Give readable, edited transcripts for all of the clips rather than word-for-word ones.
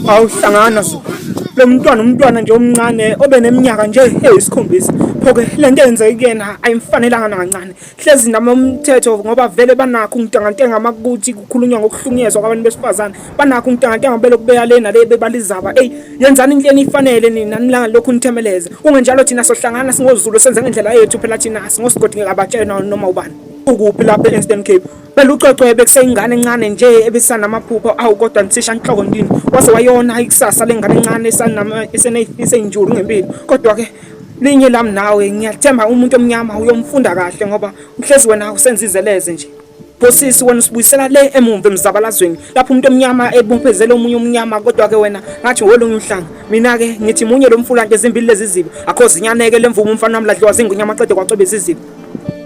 Awuhlangana Zulu. Lo mntwana umntwana nje omncane obe neminyaka nje eyisikhombisa. Pho-ke le nto eyenzeke kuyena ayimfanelanga nakancane. Hlezi nami umthetho ngoba vele banakho ungitangantenga makuthi kukhulunywa ngokuhlukunyezwa kwabantu besifazane. Banakho ungitangantenga belokhu beya le nale bebalizaba. Eyi yenzani into enifanele nina nilanga lokhu nithemeleze. Kungenjalo thina sohlangana singoZulu senze ngendlela yethu phela thina singosigodi ngeke abatshelwa noma ubani. Ukuphi lapha e-Eastern Cape? Phela uCwecwe bekuseyingane encane nje ebisanamaphupho awu kodwa nithisha nhloko ndini waze wayona ikusasa lengane encane eseney'njulu ngempilo kodwa-ke linye lami nawe ngiyathemba umuntu omnyama uyomfunda kahle ngoba uhlezi wena usenza izeleze nje Bosisi wena usibuyisela le emumva emzabalazweni lapho umuntu omnyama ebophezela omunye omnyama kodwa ke wena ngathi wolunye uhlanga mina ke ngithi munye lo mfula nje ezimbili lezi zibi akho zinyaneke lemvumo umfana wami ladliwa zingonyama qede kwacweba izibi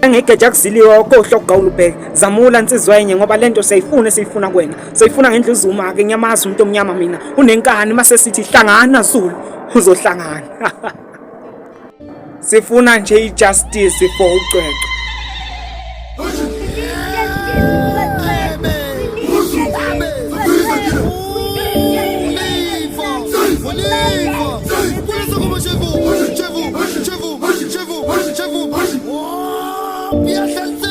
Engegeja kuziliwa okohla okugawula ubheke zamula nsizwa enye ngoba lento siyayifuna esiyifuna kuwena siyifuna ngendlu uzuma ke ngiyamazi umuntu omnyama mina unenkani mase sithi hlangana Zulu uzohlangana sifuna nje ijustice for ucwecwe. Oh,